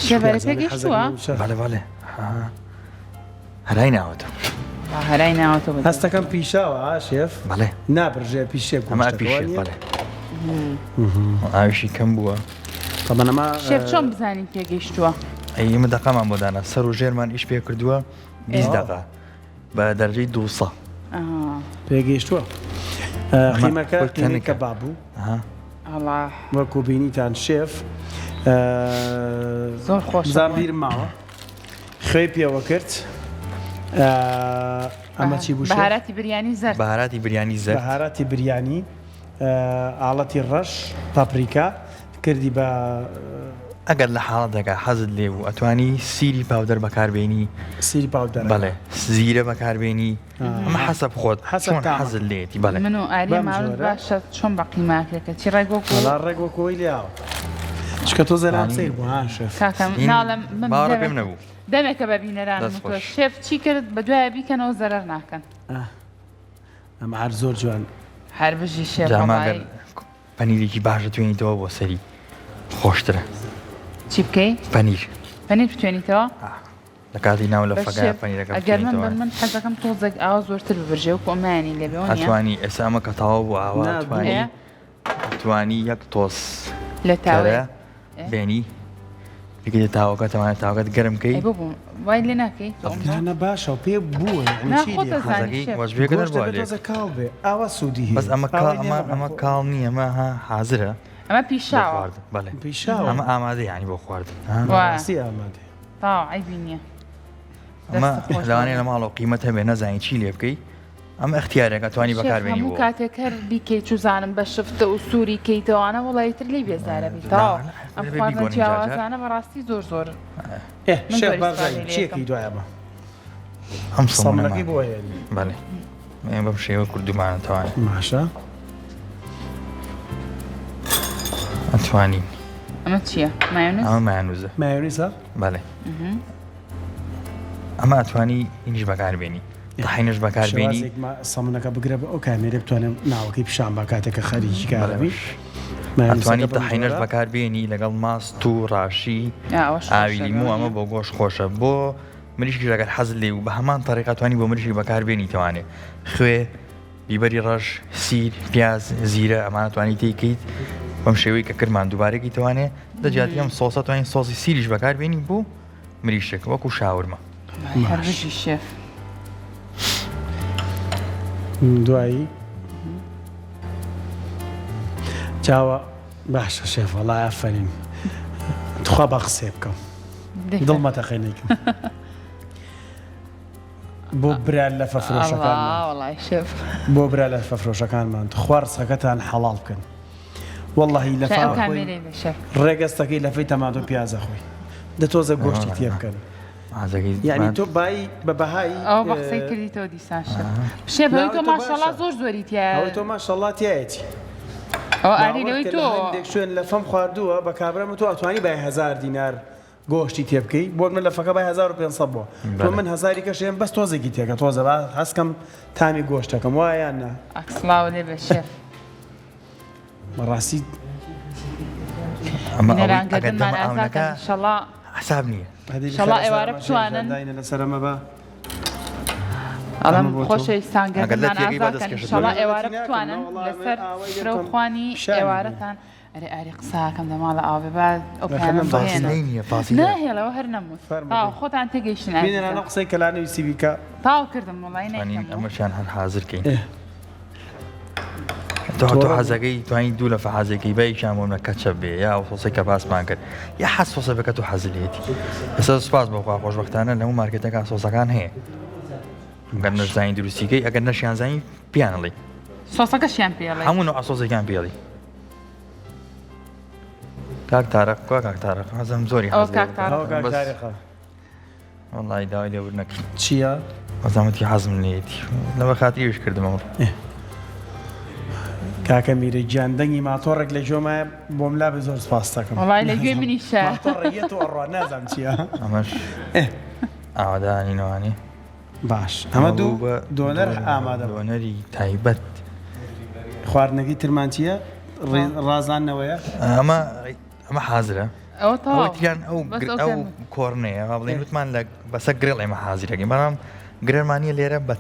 Speaker 1: شێڤەرە پێگەیشتووە؟
Speaker 3: بەڵێ بەڵێ هەرای ناوەتەوە.
Speaker 1: هەرای ناوەتەوە بە
Speaker 2: هەستەکەم پیشاوە ها شێف؟
Speaker 3: بەڵێ.
Speaker 2: نابرژێ پیشێ
Speaker 3: ئەمە
Speaker 2: گۆشتەکە
Speaker 3: پیشێ
Speaker 2: وانیە؟
Speaker 3: بەڵێ. ئاویشی کەم بووە.
Speaker 2: تەبەن ئەمە
Speaker 1: شێف چۆن بزانین پێگەیشتووە؟
Speaker 3: ئەی ئێمە دەقەمان بۆ دانا سەر و ژێرمان ئیش پێ کردووە 20 دەقە بە دەرجەی 200
Speaker 2: پێگەیشتووە. قیمەکە
Speaker 3: خۆی
Speaker 2: قیمەی
Speaker 3: تەنکە.
Speaker 2: کەباب بوو.
Speaker 3: ئەها.
Speaker 1: ئەڵا.
Speaker 2: وەکو بینیتان شێف
Speaker 1: زۆر خۆشە
Speaker 2: بزان بیرم ماوە. خوێی پێوە کرد ئەمە چی بوو شێف؟
Speaker 1: بەهاراتی بریانی زەرد.
Speaker 3: بەهاراتی بریانی زەرد.
Speaker 2: بەهاراتی بریانی ئاڵەتی ڕەش پاپریکا کردی بە.
Speaker 3: ئەگەر لە حاڵەتێکا حەزت لێ بوو ئەتوانی سیری powder بەکاربێنی.
Speaker 2: سیری powder.
Speaker 3: بەڵێ زیرە بەکاربێنی ئەمە حەسەب خۆت
Speaker 2: حەسەب
Speaker 3: چۆن
Speaker 2: تامە.
Speaker 3: حەزت لێیەتی بەڵێ.
Speaker 1: من و ئاریە
Speaker 2: بەم
Speaker 1: ماوەت
Speaker 2: جۆرە.
Speaker 1: باشە چۆن بە قیماکرێ کەچی ڕێک وەکو.
Speaker 2: وەڵا ڕێک وەکو ئەوەی لێیاوە. چونکە تۆزێ لام
Speaker 3: یانی
Speaker 2: سەیر بوو ها شێف.
Speaker 1: کاکە
Speaker 3: هین
Speaker 1: ناڵێم من
Speaker 3: باوەڕ
Speaker 1: دەمێک
Speaker 3: پێم نەبوو.
Speaker 1: دەمێکە بە بینەرانم
Speaker 3: دەست
Speaker 1: وتووە
Speaker 3: خۆش.
Speaker 1: شێف چی کرد بە دوایە بیکەنەوە زەرەر ناکەن.
Speaker 2: ئاه ئەمە هەر زۆر جوان.
Speaker 1: هەر بژی شێف
Speaker 3: جا ئەمە ئەگەر
Speaker 1: وەڵایی.
Speaker 3: پەنیرێکی باش بتوێنیتەوە بۆ سەری خۆشترە.
Speaker 1: چی بکەی؟
Speaker 3: پەنیر.
Speaker 1: پەنیر بتوێنیتەوە؟
Speaker 3: ئاه. لە کاتی ناو
Speaker 1: بەس
Speaker 3: لەفەکە
Speaker 1: شێف
Speaker 3: پەنیرەکە
Speaker 1: ئەگەر من
Speaker 3: بتوێنیتەوە.
Speaker 1: بم من حەزەکەم تۆزێک ئاوا زۆرتر ببرژێ وەکو ئەمەیانی لێ بێ وەنیە؟
Speaker 3: ئەتوانی ئێستا ئەمە کە تەواو بوو ئاوا
Speaker 2: نا
Speaker 3: ئەتوانی
Speaker 1: ئێ؟
Speaker 3: ئەتوانی یەک تۆز
Speaker 1: لە تاوەی
Speaker 3: کەرە بێنی بیکەیتە تاوەکە تەوانێت تاوەکەت گەرم کەی
Speaker 1: ئەی بۆ بوو وای لێ ناکەی تۆ
Speaker 2: نا نا باشە و پێ بووە یعنی
Speaker 1: نا
Speaker 2: چی
Speaker 1: خۆت
Speaker 2: لێ
Speaker 1: ئەزانی
Speaker 3: حەزەکەی
Speaker 1: شێف.
Speaker 3: وەجبەیەکە
Speaker 2: گۆشت
Speaker 3: دەربووە
Speaker 2: دەبێت
Speaker 3: لێک
Speaker 2: تۆزە کاڵ بێ ئاوا سوودی هەیە
Speaker 3: بەس ئەمە کاڵ
Speaker 2: ئاوای لێ
Speaker 3: ئەمە
Speaker 2: مەکە
Speaker 3: ئەمە
Speaker 2: خۆ.
Speaker 3: کاڵ نییە ئەمە ها حازرە
Speaker 1: ئەمە
Speaker 3: بۆ
Speaker 1: پیشاوە
Speaker 3: خواردن بەڵێ
Speaker 2: پیشاوە
Speaker 3: ئەمە ئامادە یعنی بۆ خواردن ها
Speaker 1: وایە.
Speaker 2: بەڕاستی ئامادەیە
Speaker 1: تەواو عەیبی نییە
Speaker 3: ئەمە
Speaker 1: دەستت خۆش
Speaker 3: لەوانەیە
Speaker 1: بێت.
Speaker 3: لە ماڵەوە قیمەت هەبێ نەزانی چی لێ بکەی ئەمە ئەختیارێکە توانی
Speaker 1: شێف
Speaker 3: بەکاربێنی
Speaker 1: هەموو
Speaker 3: بۆ
Speaker 1: کاتێک هەر بیکەی چوزانم بە شفتە و سووری کەیتەوانە وەڵا ئیتر لێی بێزارە بی تەواو ئەم
Speaker 3: دەبێ
Speaker 1: خواردنە
Speaker 3: بیگۆڕین جار جار.
Speaker 1: جیاوازانە بەڕاستی زۆر زۆر
Speaker 2: ئێ
Speaker 1: من
Speaker 2: شێف
Speaker 1: زۆر
Speaker 2: بارزانی
Speaker 1: ئیسفادەی لێ
Speaker 2: چیەکەی
Speaker 1: ئەکەم.
Speaker 2: دوای ئەمە؟
Speaker 3: ئەم
Speaker 2: سەمونەکەی
Speaker 3: سەمونەمان
Speaker 2: بۆ هێنی
Speaker 3: بەڵێ ئێمە بەم شێوە کردومانە تەوانێ
Speaker 2: باشە
Speaker 3: ئەتوانین
Speaker 1: ئەمە چییە؟ مایۆنیز؟
Speaker 3: ئەمە مایۆنیزە
Speaker 2: مایۆنیزە؟
Speaker 3: بەڵێ ئەمە ئەتوانی ئینیش بەکاربێنی تەحینەش بەکاربێنی
Speaker 2: شێوازێک ما سەمونەکە بگرە بە ئەو کامێرە بتوانێت ناوەکەی پیشان بە کاتێک کە خەریکی کارەبی
Speaker 3: ئەتوانی تەحینەش بەکاربێنی لەگەڵ ماست و ڕاشی ئاوی لیمۆ ئەمە بۆ گۆشت خۆشە بۆ مریشکیش ئەگەر حەزت لێ بوو بە هەمان تەریقە توانی بۆ مریشک بەکاربێنی توانێ خوێ بیبەری ڕەش سیر پیاز زیرە ئەمانە توانی تێکەیت بەم شێوەی کە کردمان دووبارەکی توانێ لە جیاتی ئەم سۆسە توانین سۆسی سیریش بەکاربێنی بۆ مریشک وەکو شاورما.
Speaker 1: هەر بژی شێف.
Speaker 2: دوایی چاوە باشە شێف وەڵا ئافەرین تخوا با قسەیە بکەم دڵ مەتەقێ نەیکەم بۆ برا لەفە فرۆشەکانمان بۆ برا لەفە فرۆشەکانمان تخوا ڕزقەکەتان حەڵاڵ بکەن واللهی لەفا خۆی ڕێگەستەکەی لەفەی تەماتۆ پیازە خۆی دە تۆزە گۆشتی تێ بکەن یعنی تۆ بای بە بەهای
Speaker 1: ئەو بە قسەی کردیتەوە دیسان شێف شێف ئەوەی تۆ ماشەڵا زۆر زۆری تیایە
Speaker 2: ئەوەی تۆ ماشەڵا تیایەتی
Speaker 1: ئەوە ئاری لەوەی تۆ
Speaker 2: هەندێک شوێن لەفەم خواردووە بە کابرا تۆ ئەتوانی بای هەزار دینار گۆشتی تێ بکەی بۆ من لەفەکە بای 1500 بووە تۆ من هەزاری کەشێم بەس تۆزێکی تێکە تۆزە با هەستکەم تامی گۆشتەکەم وایە یان نا
Speaker 1: ئەک سڵاو لێ بێ شێف
Speaker 2: بەڕاستی
Speaker 3: ئەمە ئەوەی
Speaker 1: بینەران
Speaker 3: ئەگەر
Speaker 1: گەردنمان
Speaker 3: دەمە
Speaker 1: ئازاکەن
Speaker 3: ئاونەکە
Speaker 1: ئینشەڵا
Speaker 3: حساب نییە
Speaker 2: هەدی
Speaker 1: ئینشەڵا
Speaker 2: بخێرە
Speaker 1: ئێوارە
Speaker 2: سەرەمە شێف
Speaker 1: بتوانن
Speaker 2: داینە لەسەر ئەمە بە
Speaker 1: ئەڵێم
Speaker 2: ئەمە بۆ تۆ.
Speaker 1: خۆشەویستان
Speaker 3: ئەگەر لە
Speaker 1: گەردنمان
Speaker 3: تێگەی با
Speaker 1: ئازاکەن
Speaker 3: دەستکێشت
Speaker 1: ئینشەڵا
Speaker 3: بکەم.
Speaker 1: ئێوارە
Speaker 2: ناکەم،
Speaker 1: بتوانن
Speaker 2: نەوەڵا ئەمە
Speaker 1: لەسەر
Speaker 2: ئاوای لێ
Speaker 1: سفرە و
Speaker 2: بکەم،
Speaker 1: خوانی
Speaker 2: پیشانی بێ.
Speaker 1: ئێوارەتان ئەرێ ئاری قساکەم دە ماڵە ئاوێ با ئەو
Speaker 2: بەخێر
Speaker 1: پەیامەم
Speaker 2: نەم
Speaker 1: بهێنم
Speaker 3: فاسیلەی نییە فاسیلە
Speaker 1: ناهێڵەوە هەر نەموت
Speaker 2: فەرموو
Speaker 1: تاو
Speaker 2: بێ.
Speaker 1: خۆتان تێگەیشتن
Speaker 2: بینەرانە
Speaker 1: ئازیزان
Speaker 2: قسەی کەلانە ویستی بیکە
Speaker 1: تاو کردم وەڵای
Speaker 3: توانین
Speaker 1: نەیکەم
Speaker 3: ئەمەشیان هەر حازر کەین
Speaker 2: ئێ.
Speaker 3: تۆ تۆ
Speaker 2: تۆڕە بوو.
Speaker 3: حەزەکەی توانی دوو لەفە حەزێکی بەیکیان بۆ منە کەچەپ بێ یا ئەو سۆسەی کە باسمان کرد یا حەز سۆسە بێ کە تۆ حەزی لێیەتی ئێستا سوپاس بۆ خوا خۆشبەختانە لە هەموو مارکێتەکان سۆسەکان هەیە گەر نەشزانی دروستیکەی ئەگەر نەشیان زانی پیان ئەڵێی
Speaker 1: سۆسەکەشیان پێ ئەڵێی
Speaker 3: هەموو نوع سۆسێکیان پێ ئەڵێی کاک تارق کوا کاک تارق حەزم زۆری
Speaker 1: ئەوە
Speaker 3: حەز لێ
Speaker 1: کاک
Speaker 3: بکەم.
Speaker 1: تارق.
Speaker 2: ئەوە کاک
Speaker 3: بەس
Speaker 2: تارقە
Speaker 3: وەڵڵاهی داوای لێبوردن نەکرد
Speaker 2: چییە؟
Speaker 3: بەزەمەتی حەزم لێیەتی لەبەر خاتری ویش کردم ئەمڕۆ.
Speaker 2: کاکە میرە گیان دەنگی ماتۆڕێک لە گوێمایە بۆم لابێ زۆر سپاست دەکەم.
Speaker 1: وەڵای لە گوێی منیشە.
Speaker 2: ماتۆڕێک یەت و ئەڕوا نازانم چییە.
Speaker 3: ئەمەش ئاوادانینەوانی.
Speaker 2: باش ئەمە دوو دۆنەر ئامادە بوو.
Speaker 3: دۆنەری تایبەت.
Speaker 2: خواردنەکەی ترمان چییە؟ ڕازاندنەوەیە؟
Speaker 3: ئەمە ئەمە حازرە.
Speaker 1: ئەوە تەواو.
Speaker 3: ئەوەی تریان ئەو
Speaker 1: بەس ئەو
Speaker 3: ئەو
Speaker 1: تەرمە.
Speaker 3: کۆرنەیە با بڵێین وتمان لە بەسە grill ئێمە حازرەکەین بەڵام گرەرمان نییە لێرە بە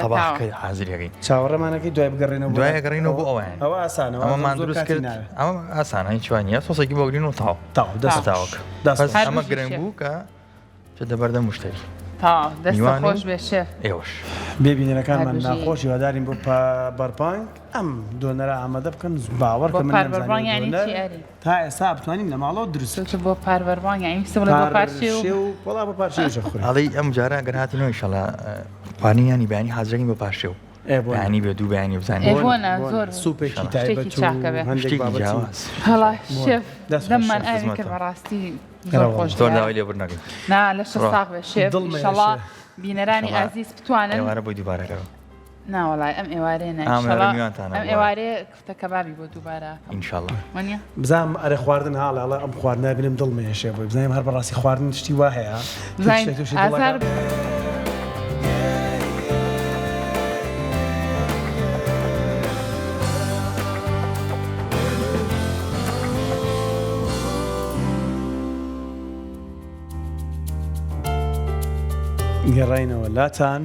Speaker 3: تەباخ کە حازری ئەکەین.
Speaker 2: چاوەڕێمانەکەی دوای بگەڕێنەوە بۆ
Speaker 3: دوای ئەگەڕێینەوە بۆ ئەویان.
Speaker 2: ئەوە ئاسانە
Speaker 3: ئەمەمان دروست کرد ئەمە ئاسانە هیچ وا نییە سۆسێکی بۆ گرین و تاو
Speaker 2: تاو دەست
Speaker 3: تاوەک
Speaker 2: دەست
Speaker 3: بەس ئەمە گرنگ بوو کە چێتە بەردەم مشتەری.
Speaker 1: تەواو دەستت خۆش بێ شێف.
Speaker 3: ئێوەش.
Speaker 2: بێ بینەرەکانمان ناخۆش هیوادارین بۆ بەرپانگ ئەم دۆنەرە ئامادە بکەن باوەڕ کە من نەمزانی دۆنەر تا ئێستا بتوانین لە ماڵەوە دروست
Speaker 1: بکەین. بۆ پاربەربانگ یانی ویستم بڵێم بۆ پارشێو.
Speaker 2: پارشێو وەڵا بۆ پارشێویش ئەخورێ.
Speaker 3: ئەڵێی ئەم جارە گەر هاتینەوە ئیشەڵا خواردنی نانی بەیانی حازرەکەین بۆ پارشێو. بەیانی بێ دوو بەیانی بزانین.
Speaker 1: ئێ بۆ نا زۆر
Speaker 2: سوپێکی تایبەت و هەندێک
Speaker 3: شتێکی جیاواز.
Speaker 1: هەڵا شێف دەممان ئاوی کرد بەڕاستی زۆر خۆش
Speaker 3: زۆر داوای لێبوردن ئەکەین.
Speaker 1: نا لەشت ساغ بێ شێف ئیشەڵا بینەرانی ئازیز بتوانن.
Speaker 3: ئێوارە بۆی دووبارەکەوە.
Speaker 1: نا وەڵای ئەم ئێوارەیە نا ئیشەڵا ئەم ئێوارەیە کفتە کەبابی بۆ دووبارە ئەکەم
Speaker 3: ئینشەڵا.
Speaker 1: وەنیە؟
Speaker 2: بزانم ئەرێ خواردن هاڵێ ئەڵێ ئەم خواردنە بینم دڵم ئێشێ بۆی بزانم هەر بەڕاستی خواردن شتی وا هەیە
Speaker 1: بزانین ئازار
Speaker 2: گەڕاینەوە لاتان.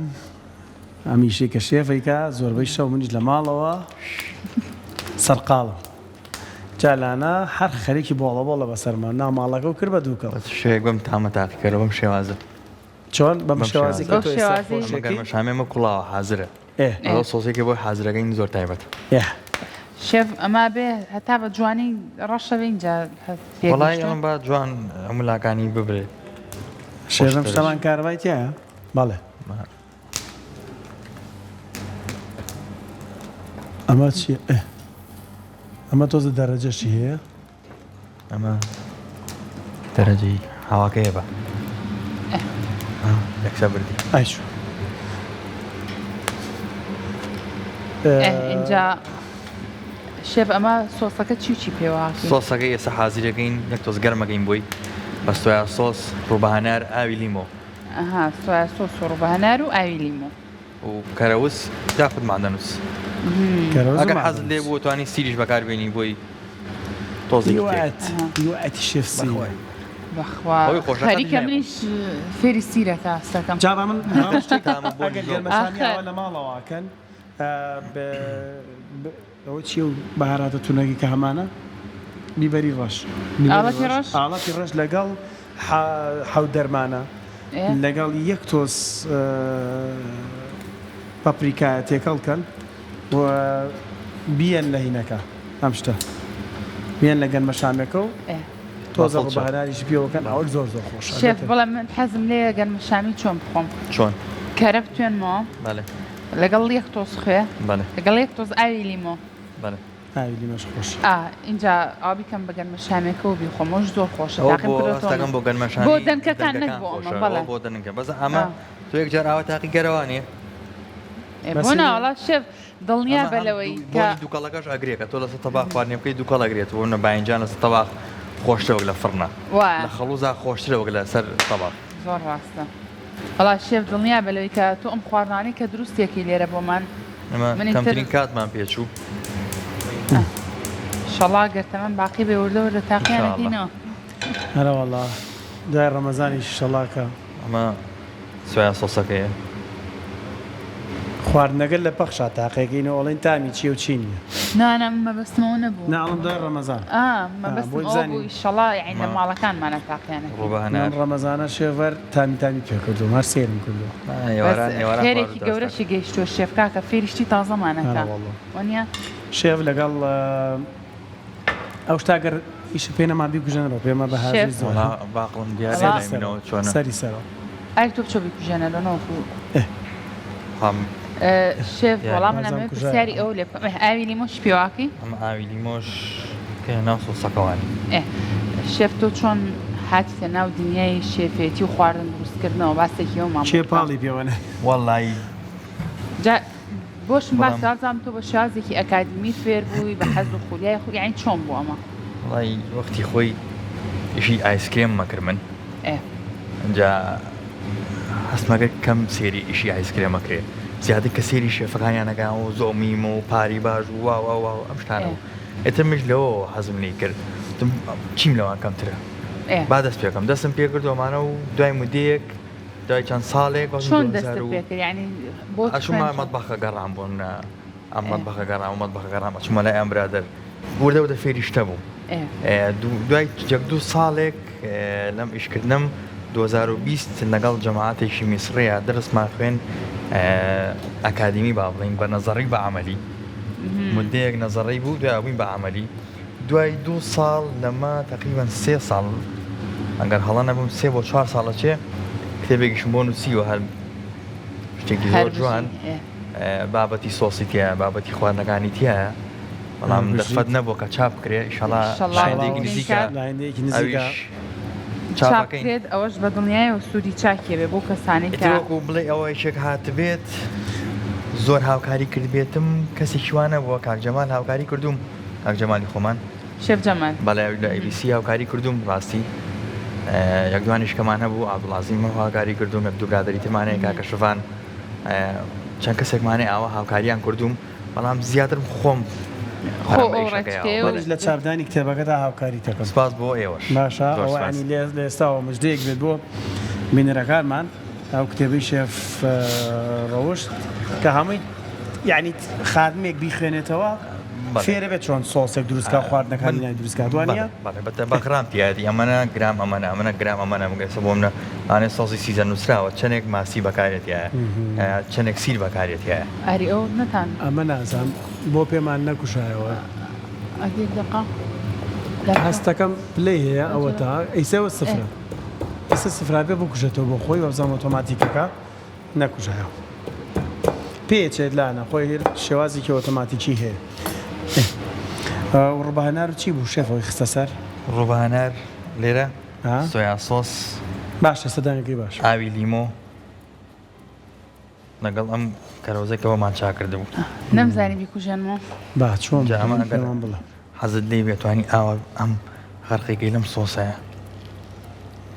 Speaker 2: ئەم ئیشەی کە شێف ئەیکا زۆربەی شەو منیش لە ماڵەوە سەرقاڵم جا لانە هەر خەریکی بۆڵە بۆڵە بەسەرما ناو ماڵەکە و کرد بە دووکەڵ.
Speaker 3: بەس شێوەیەک بەم تامە تاقیکەرەوە بەم شێوازە.
Speaker 2: چۆن؟ بەم شێوازی کە تۆ ئێستا
Speaker 3: ئەمە
Speaker 2: خۆشەکەی؟
Speaker 3: گەرمەشامی ئەمە کوڵاوە حازرە.
Speaker 2: ئێ.
Speaker 3: ئەوە سۆسێکی بۆی حازرەکەین زۆر تایبەتە.
Speaker 2: ئێ.
Speaker 1: شێف ئەمە بێ هەتا بە جوانی ڕەشە بێ ئینجا پێ
Speaker 3: وەڵایی
Speaker 1: گەیشتووە؟
Speaker 3: ئەمە با جوان هەموو لاکانی ببرێ.
Speaker 2: شێف ئەم شتەمان کارەبای تیایە؟ بەڵێ. ئەمە چیە؟ ئەمە تۆزە دەرەجەشی هەیە.
Speaker 3: ئەمە دەرەجەی هاواکەیە بە یەکسە بردی.
Speaker 2: ئایچوو.
Speaker 1: ئینجا شێف ئەمە سۆسەکە چی چی پێوە؟
Speaker 3: سۆسەکە ئێستا حازرەکەین یەک تۆز گەرمەکەین بۆی بە سۆیا سۆس ڕووبەهەنار ئاوی لیمۆ.
Speaker 1: ئەها سۆیا سۆس و ڕووبە هەنار و ئاوی لیمۆ.
Speaker 3: و کەرەوز یاخود مەعدەنوس. ئەگەر حەزت لێ بوو توانی سیریش بەکار بێنی بۆی تۆزێکی تێ.
Speaker 2: هیوایەت هیوایەتی شێف سیر.
Speaker 1: بەخوا خەریکە منیش فێری سیرەکە هەستەکەم.
Speaker 2: جا با من شتێک ئەگەر گەرمەشامی ئاوا لە ماڵەوە ئەکەن ئەوە چیە و بەهاراتە تونەکەی کە هەمانە بیبەری ڕەش
Speaker 1: ئاڵەتی ڕەش
Speaker 2: ئاڵەتی ڕەش لەگەڵ حەوت دەرمانە لەگەڵ یەک تۆز پەپریکایە تێکەڵ کەن و بیەن لە هینەکە ئەم شتە بیەن لە گەنمە شامەکە و تۆزە بەهاراریش پێوەکەن ئەوە زۆر زۆر خۆشە
Speaker 1: شێف بڵێ من حەزم لێیە گەنمە شامی چۆن بخۆم
Speaker 3: چۆن
Speaker 1: کەرە بتوێنمەوە
Speaker 3: بەڵێ
Speaker 1: لەگەڵ یەک تۆز خوێ
Speaker 3: بەڵێ.
Speaker 1: لەگەڵ یەک تۆز ئاوی لیمۆ.
Speaker 3: بەڵێ.
Speaker 2: ئاوی لیمۆش خۆشە.
Speaker 1: ئا ئینجا ئاو بیکەم بە گەنمە شامێکەوە بیخۆم ئەوش زۆر خۆشە
Speaker 3: ئەوە
Speaker 1: تاقیم
Speaker 3: بۆ
Speaker 1: کردۆتەوە
Speaker 3: هەستەکەم بۆ گەنمە شامی
Speaker 1: بۆ دەنکەکان نەک
Speaker 3: دەنکەکان
Speaker 1: بۆ ئەمە
Speaker 3: خۆشە
Speaker 1: بەڵێ
Speaker 3: ئەوە بۆ دەنکە بەس ئەمە
Speaker 1: ئا.
Speaker 3: تۆ یەک جار ئاوا تاقی کەرەوە نیە
Speaker 1: ئێ
Speaker 2: بەس
Speaker 1: بۆ نا
Speaker 2: ئینە
Speaker 1: وەڵا شێف دڵنیا
Speaker 3: ئەمە
Speaker 1: بە
Speaker 3: هەم
Speaker 1: لەوەی
Speaker 3: دوو
Speaker 1: کە
Speaker 3: بۆنی دووکەڵەکەش ئەگرێ کە تۆ لەسەر تەباخ خواردنێ بکەی دووکەڵ ئەگرێت بۆ نە باینجان لەسەر تەباخ خۆشترە وەک لە فڕنە
Speaker 1: وایە
Speaker 3: لە خەڵوزا خۆشترە وەک لەسەر تەباخ.
Speaker 1: زۆر ڕاستە. وەڵا شێف دڵنیابە لەوەی کە تۆ ئەم خواردنانەی کە دروستیەکەی لێرە بۆمان
Speaker 3: ئێمە
Speaker 1: من ئیتر
Speaker 3: کەمترین کاتمان پێچوو.
Speaker 1: شەڵا گەر تەمەن باقی بێ وردە وردە تاقیان
Speaker 3: ئینشاڵڵا.
Speaker 1: ئەکەینەوە.
Speaker 2: ئەرەوەڵا دوای ڕەمەزانیش شەڵا کە.
Speaker 3: ئەمە سۆیا سۆسەکەیە.
Speaker 2: خواردنەکە لە پەخشا تاقێکەینەوە ئەڵێن تامی چیە و چی نیە.
Speaker 1: نا نا من مەبەستم ئەوە نەبوو.
Speaker 2: نا ئەڵێم دوای ڕەمەزان.
Speaker 1: ئا مەبەستم
Speaker 2: بۆی
Speaker 1: ئەوە
Speaker 2: بزانین.
Speaker 1: بوو ئیشەڵا یەعنی لە ماڵەکانمانا تاقیانەکەین.
Speaker 3: ڕووبە هەنار.
Speaker 2: من ڕەمەزانە شێڤەر تامی تامی پێ کردووم هەر سەیرم کردووە.
Speaker 1: بەس
Speaker 3: ئێواران ئێواران
Speaker 1: خێرێکی
Speaker 3: خواردووتە
Speaker 1: گەورەشی گەیشتووە شێف کاکە فێری شتی تازەمان ئەکا
Speaker 2: ئەرە وەڵا.
Speaker 1: وەنیە؟
Speaker 2: شێف لەگەڵ ئەو شتە گەر ئیشت پێ نەما بیکوژێنەرەوە پێمە بە هاژەی
Speaker 1: شێف.
Speaker 2: زۆر.
Speaker 3: وەڵا باقڵم دیارە
Speaker 1: وەڵا.
Speaker 3: لای منەوە چۆنە.
Speaker 2: سەری سەرەوە.
Speaker 1: ئای تۆ بچۆ بیکوژێنەرەوە نەوەکو.
Speaker 2: ئێ.
Speaker 3: هەم.
Speaker 1: شێف وەڵا من
Speaker 2: بازم
Speaker 1: ئەمەوێ
Speaker 2: کوژایەوە.
Speaker 1: پرسیاری ئەوە لێ بکەم ئێ ئاوی لیمۆش پێواکەی؟
Speaker 3: ئەمە ئاوی لیمۆش بکەینە ناو سۆسەکەوانی.
Speaker 1: ئێ شێف تۆ چۆن هاتیتە ناو دنیای شێفێتی و خواردن دروستکردنەوە باسێکی ئەومان بۆ
Speaker 2: کێ
Speaker 1: بکە.
Speaker 2: پاڵی پێوە نا؟
Speaker 3: وەڵایی.
Speaker 1: جا بۆشم باس
Speaker 3: بەڵام.
Speaker 1: کە وابزانم تۆ بە شێوازێکی ئەکادیمی فێر بووی بە حەز و خولیای خۆ یانی چۆن بوو ئەمە؟
Speaker 3: وەڵایی وەختی خۆی ئیشی ئایسکرێمم ئەکرد من.
Speaker 1: ئێ.
Speaker 3: ئینجا هەستمەکرد کەم سێری ئیشی ئایسکرێم ئەکرێ زیاتر کە سێری شێفەکانیان ئەکەن و زۆمیم و پاری باش و وا وا وا ئەم شتانە بوو ئیتر منیش لەوەوە حەزم لێی کرد وتم چیم لەوان کەمترە با دەست پێ بکەم دەستم پێ کرد و ئەمانە و دوای مودەیەک. دوای چەند ساڵێک
Speaker 1: چۆن دەستت پێکرد یانی
Speaker 3: بۆ ئەچوومە مەتبەخە گەڕام بۆ منە ئەم مەتبەخە گەڕام و مەتبەخە گەڕام ئەچوومە لای ئەم برادەر وردە وردە فێری شتە بووم دوای یەک دوو ساڵێک لەم ئیشکردنم 2020 لەگەڵ جەماعەتێکی میسڕیە دەرسمان خوێن ئەکادیمی با بڵین بە نەزەڕی بە عملی مدەیەک نەزەڕی بوو دوای بووین بە عملی دوای دوو ساڵ لەمە تەقریبەن سێ ساڵ ئەگەر هەڵە نەبم سێ بۆ چوار ساڵ ئەچێ کتێبێکیشم بۆ نووسیوە هەر شتێکی زۆر جوان بابەتی سۆسی تایە بابەتی خواردنەکانی تایە بەڵام دەرفەت نەبوو کە چاپ بکرێ ئیشەڵا لایەندێکی نزیکە
Speaker 2: نزیکە
Speaker 1: چاپکرێت ئەوەش بە دڵنیایەوە سوودی چاکیە بێ بۆ کەسانی
Speaker 3: کە وەکو بڵێ ئەوە یەکێک هاتبێت زۆر هاوکاری کردبێتم کەسێکی وانە بووە کاک جەمال هاوکاری کردوم کاک جەمالی خۆمان.
Speaker 1: شێف جەمال.
Speaker 3: بەڵێ لە ABC هاوکاری کردووم ڕاستی یەک دوانیش کەمان هەبوو عەبدوڵعەزیم هاوکاری کردووم یەک دوو برادەری ترمان هەیە کاکە شڤان چەند کەسێکمان هەیە ئاوا هاوکاریان کردووم بەڵام زیاترم خۆم
Speaker 1: خۆ ئەو ڕێچکەیە و
Speaker 2: منیش لە چاپدانی کتێبەکەدا هاوکاریت دەکەم.
Speaker 3: سپاس بۆ ئێوەش.
Speaker 2: باشە
Speaker 3: زۆر
Speaker 2: ئەوە
Speaker 3: سپاس.
Speaker 2: یانی لە ئێستاوە مژدەیەک بێت بۆ بینەرەکانمان ئەو کتێبەی شێف ڕەوشت کە هەمووی یانی خادمێک بیخوێنێتەوە فێرە بێت چۆن سۆسێک دروست کا خواردنەکانی نای دروست کات وانە
Speaker 3: بە گرام تیادی ئەمەە گرام ئەمەە ئەمەە گرام ئەمەە بگەسە بۆ منە ئاێ سۆزی سیزە نووسراوە چەندێک ماسی بەکارێتە چەندێک سیر بەکارێتە
Speaker 1: ئەری ئەو نەتان
Speaker 2: ئەمە نازانم بۆ پێمان نەکوژایەوە هەستەکەم پلەی هەیە ئەوەتا ئیسەوە سفرە ئێستا سفرا بێ بکوژێتەوە بۆ خۆی وابزانم ئۆتۆماتیکەکە نەکوژایەوە پێچێت لانە خۆی شێوازێکی ئۆتۆماتیکی هەیە ڕوبەهەنار چی بوو شێفەوەی خستە سەر
Speaker 3: ڕوبەهەنار لێرە سۆیا سۆس
Speaker 2: باشە سەدانەکەی باش
Speaker 3: ئاوی لیمۆ لەگەڵ ئەم کەرەوزەی کە بۆمان چاکردبوو.
Speaker 1: نەمزانی بیکوژێنمەوە.
Speaker 2: با چۆن
Speaker 3: جا ئەمە ئەگەر
Speaker 2: پێمان بڵێ.
Speaker 3: حەزت لێی بێ توانی ئاوا ئەم غەرقێکەی لەم سۆسەیە.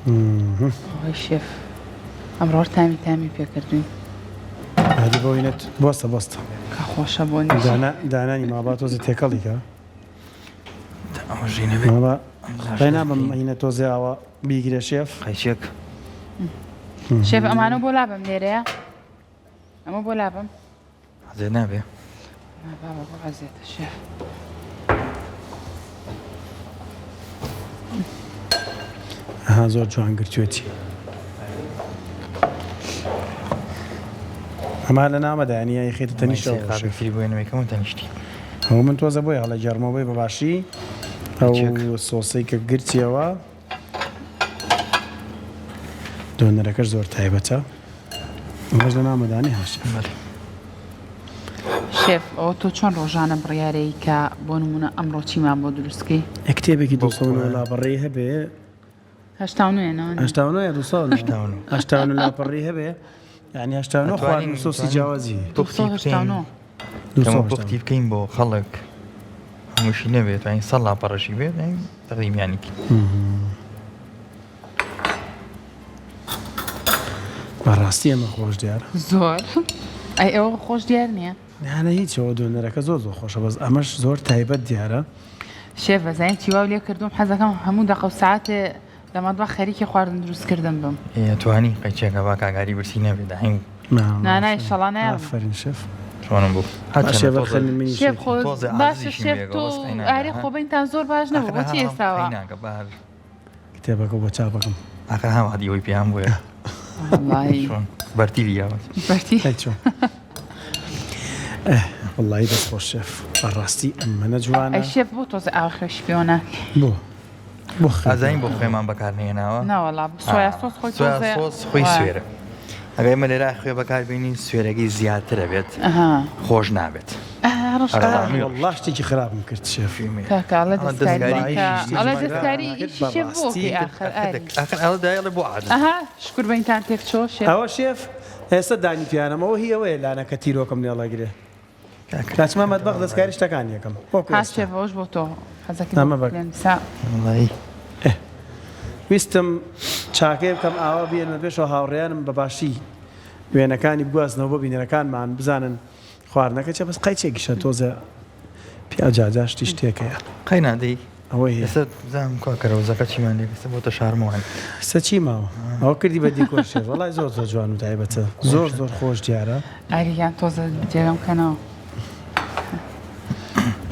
Speaker 1: ئەوەی شێف ئەمڕۆ هەر تامی تامی پێکردوین.
Speaker 2: ئادی بۆ وینەت بۆستە بۆستە.
Speaker 1: کە خۆشە بۆنیشی.
Speaker 2: دانا دانانی ماوە با تۆزێ تێکەڵی کە.
Speaker 3: تا ئەوە ژینە بێ.
Speaker 2: ماوە
Speaker 3: ئەم ڕاشتە
Speaker 2: ڕێ نابم
Speaker 3: بکەین.
Speaker 2: هینە تۆزێ ئاوا بیگرێ شێف.
Speaker 3: قەیچێک.
Speaker 1: شێف ئەمانە بۆ لابەم لێرەیە ئەمە بۆ لابەم
Speaker 3: عەزێت نابێ
Speaker 1: نا بابە بۆ عەزێتە شێف.
Speaker 2: ئەها زۆر جوان گرتوێتی ئەما لە نامەدا ینی یای خێتە تەنیشتەوە
Speaker 3: ئەمە سێ قابێک تری بۆ نەوەی کەم تەنیشتی
Speaker 2: ئەوە من تۆزە بۆی هەڵە گێڕمەوەی بە باشی ئەو سۆسەی کە گرتیەوە دۆنەرەکەش زۆر تایبەتە ئەمەش لە نامەدانی هاشت
Speaker 1: شێف ئەوە تۆ چۆن ڕۆژانە بڕیارەی کە بۆ نمونە ئەمڕۆ چیمان بۆ دروستکەی
Speaker 2: کتێبێکی 209 لاپەڕەی هەبێ
Speaker 1: 89
Speaker 2: یا 209 لاپەڕی هەبێ یعنی 89 خواردن سۆسی جیاوازی
Speaker 3: پختی بکەین بۆ خەڵک هەمووشی نەبێت توانین سەد لاپەڕەشی بێت تەقریمیانی
Speaker 2: بەڕاستی ئەمە خۆش دیارە
Speaker 1: زۆر ئەی ئەوە خۆش دیار نییە
Speaker 2: نانە هیچەوە دۆنەرەکە زۆر زۆر خۆشە بەس ئەمەش زۆر تایبەت دیارە
Speaker 1: شێف بەزانین چیواو لێ کردوم حەزەکەم هەموو دەقە و ساعتێ لە مەتبەخ خەریکی خواردن دروست کردن بم.
Speaker 3: ئێ توانی قەیچێکە با کاک ئاری برسی نەبێ دایم.
Speaker 1: نا نا ئیشەڵا نایەڵم.
Speaker 2: ئافەرین شێف.
Speaker 3: چۆنم بوو.
Speaker 2: هەرچەندە
Speaker 1: شێف
Speaker 2: تۆزێ
Speaker 1: خۆ
Speaker 3: تۆزێ
Speaker 1: باشە
Speaker 3: عاجزیشم
Speaker 1: شێف
Speaker 3: بێگەوە
Speaker 1: تۆ
Speaker 3: بەس قەیناکە
Speaker 1: ئاری
Speaker 3: ها.
Speaker 1: خۆ بەینتان زۆر باش نەبوو
Speaker 3: ئاخر
Speaker 1: بۆچی
Speaker 3: ها
Speaker 1: ئێستا وا.
Speaker 3: قەیناکە با هەر
Speaker 2: کتێبەکە بۆ چاپەکەم.
Speaker 3: ئاخر ها وەعدی ئەوەی پێیان بۆیە.
Speaker 1: وەڵڵاهی.
Speaker 3: چۆن بەرتیلی یاوە.
Speaker 1: بەرتیل.
Speaker 2: ئەی چۆن. ئێ وەڵڵاهی دەست خۆش شێف بەڕاستی ئەمەنە جوانە.
Speaker 1: ئەی شێف بۆ تۆزێ ئاوی خوێشی پێوە ناکەی.
Speaker 2: بۆ؟ بۆ خوێ
Speaker 3: ئەزانی بۆ خوێمان بەکار نەهێناوە؟
Speaker 1: نەوەڵا سۆیا سۆس خۆی
Speaker 3: سۆیا
Speaker 1: تۆزێ
Speaker 3: سۆس خۆی
Speaker 1: وایە.
Speaker 3: سوێرە ئەگەر ئێمە لێرە خوێ بەکار بێنین سوێرەکەی زیاترە بێت
Speaker 1: ئەها
Speaker 3: خۆش نابێت
Speaker 1: ئە ڕەش
Speaker 3: ئەرە
Speaker 1: ئە.
Speaker 3: ڕامی
Speaker 2: وەڵڵا شتێکی خراپم کرد شێف.
Speaker 1: کاکە ئەڵێ
Speaker 3: ئەڵێ
Speaker 1: دەستکاری
Speaker 3: دەستکاری
Speaker 1: کە
Speaker 3: ئیشی
Speaker 1: ئەڵێ
Speaker 3: شێف.
Speaker 1: دەستکاری ئیشی شێف بۆ
Speaker 2: بەڕاستی
Speaker 1: کەی ئاخر ئاری
Speaker 3: ئاخر ئەڵێ دایەڵێ بۆ عادەت
Speaker 1: ئەها شکور بەینتان تێک چۆ شێف.
Speaker 2: ئەوە شێف ئێستا دانی پیانم ئەوە هی ئەوەیە لانە کە تیرۆکم لێڵەگرێ.
Speaker 3: کاکە
Speaker 2: کاچمە مەتبەخ دەستکاری شتەکان یەکەم وەکو
Speaker 1: ها
Speaker 2: ئێستا
Speaker 1: شێف ئەوەش بۆ تۆ حەزەکەی
Speaker 2: ئەمە
Speaker 1: بۆ
Speaker 2: بە
Speaker 1: بکلێنسا.
Speaker 3: وەڵایی
Speaker 2: ئێ ویستم چاکەیە بکەم ئاوا بێنمە پێشەوە هاوڕێیانم بە باشی وێنەکانی بگوازنەوە بۆ بینەرەکانمان بزانن خواردنەکە چیە بەس قەیچێکیشە تۆزێ پیاو جاجا شتی شتێکەیە
Speaker 3: قەینا دەی.
Speaker 2: ئەوەی هەیە.
Speaker 3: ئێستا بزانم کوا کەرەوزەکە چیمان لێ ئێستا بۆتە شارمەوان.
Speaker 2: ئێستا چی ماوە؟ ئەوە کردی بە دیکۆر شێف. وەڵای زۆر زۆر جوان و تایبەتە. زۆر زۆر خۆش دیارە.
Speaker 1: ئاری گیان تۆزە جێگەم کەنەوە.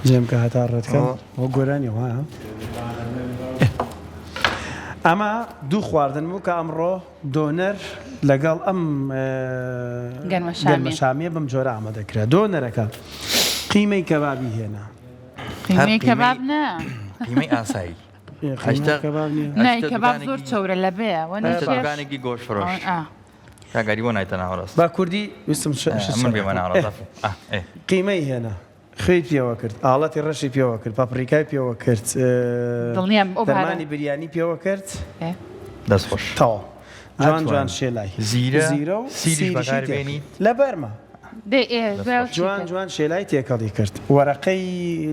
Speaker 2: جێم کە هەتا ڕێتکەم. ئەوە گۆرانیە وایە؟ ئەمە دوو خواردن بوو کە ئەمڕۆ دۆنەر لەگەڵ ئەم گەنمەشامیە بەم جۆرە ئامادە کرا. دۆنەرەکە قیمەی کەبابی هێنا.
Speaker 1: قیمەی کەباب نا.
Speaker 3: قیمەی ئاسایی.
Speaker 1: نای کەباب زۆر چەورە لەبەیە وە
Speaker 3: دوکانێکی گۆشت فرۆش. کاک بۆ نایتە ناوەڕاست.
Speaker 2: با کوردی ویستم
Speaker 3: من بێمە ناوەڕاست.
Speaker 2: قیمەی هێنا. خوێی پێوە کرد، ئاڵەتی ڕەشی پێوە کرد، پاپریکای پێوە کرد،
Speaker 1: دڵنیام ئەو بارە.
Speaker 2: دەرمانی بریانی پێوە کرد.
Speaker 3: دەست خۆش.
Speaker 2: تەواو. جوان جوان شێلای.
Speaker 3: زیرە،
Speaker 2: زیرە و
Speaker 3: سیریش
Speaker 2: سیریشی
Speaker 3: بەکار
Speaker 2: تێ کرد.
Speaker 3: بێنیت.
Speaker 2: لەبەرمە.
Speaker 1: دەی ئێ دوای ئەو چی
Speaker 2: جوان
Speaker 1: کرد؟
Speaker 2: جوان شێلای تێکەڵی کرد. وەرەقەی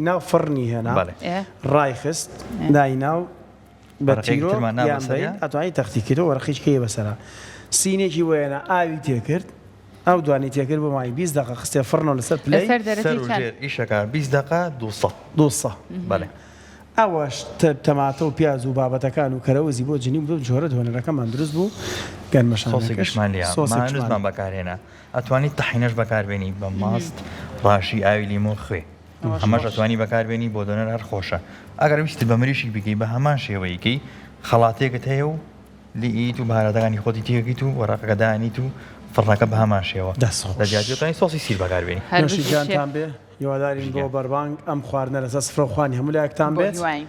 Speaker 2: ناو فڕنی هێنا.
Speaker 3: بەڵێ.
Speaker 1: ئێ.
Speaker 2: ڕایخست، دای ناو بە
Speaker 3: وەرەقەیەکی
Speaker 2: تیرۆ
Speaker 3: ترمان نا
Speaker 2: یان
Speaker 3: بەسەریا؟
Speaker 2: بەین ئەتوانی تەختی کەیتەوە وەرەقەیەکی کەیە بەسەرا. سینێکی بۆ هێنا ئاوی تێ کرد. ئەو دوانەی تێکرد بۆ ماوەی 20 دەقە خستیە فڕنەوە لەسەر پلەی.
Speaker 1: لەسەر دەرەجەی
Speaker 3: سەر و
Speaker 1: چەند؟
Speaker 3: ژێر ئیشەکە 20 دەقە 200.
Speaker 2: 200.
Speaker 3: بەڵێ.
Speaker 2: ئەوەش تەماتە و پیاز و بابەتەکان و کەرەوزی بۆ جنی و بەم جۆرە دۆنەرەکەمان دروست بوو گەنمەشامەکەش
Speaker 3: سۆسێکیشمان لێیە
Speaker 2: سۆسێکیشمان.
Speaker 3: مایۆنیزمان بەکارهێنا ئەتوانی تەحینەش بەکاربێنی بە ماست ڕاشی ئاوی لیمۆ خوێ ئەمەش ئەتوانی بەکاربێنی بۆ دۆنەر هەر خۆشە ئەگەر ویستت بە مریشک بیکەی بە هەمان شێوەی کەی خەڵاتێکت هەیە و لیت و بەهاراتەکانی خۆتی تێکەیت و وەرەقەکە دانیت و فڕنەکە بە هەمان شێوە
Speaker 2: دەست خۆش.
Speaker 3: لە جیاتی ئەتوانی سۆسی سیر بەکاربێنی.
Speaker 1: هەر
Speaker 2: نۆشی
Speaker 1: بژی شێف.
Speaker 2: گیانتان بێ هیوادارین بۆ بەربانگ ئەم خواردنە لەسەر سفرە و خوانی هەموو لایەکتان
Speaker 1: بۆ
Speaker 2: بێت
Speaker 1: هیواین.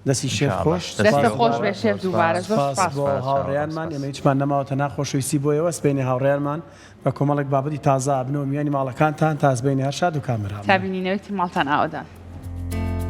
Speaker 2: دەستی شێف
Speaker 3: ئینشاءاللە.
Speaker 2: خۆش
Speaker 3: دەست
Speaker 1: دەستت
Speaker 2: سپاس
Speaker 1: خۆش
Speaker 2: بۆ
Speaker 1: بێ شێف دووبارە زۆر
Speaker 2: سپاس
Speaker 1: سپاس.
Speaker 2: بۆ
Speaker 3: سپاس،
Speaker 2: هاوڕێیانمان
Speaker 3: سپاس.
Speaker 2: ئێمە هیچمان نەماوە تەنها خۆشەویستی بۆ ئێوە سبەینێ هاوڕێیانمان بە کۆمەڵێک بابەتی تازە ئەبنەوە میوانی ماڵەکانتان تا سبەینێ هەر شاد و کامەران
Speaker 1: تا
Speaker 2: بن.
Speaker 1: بینینەوەی تر ماڵتان ئاوەدان.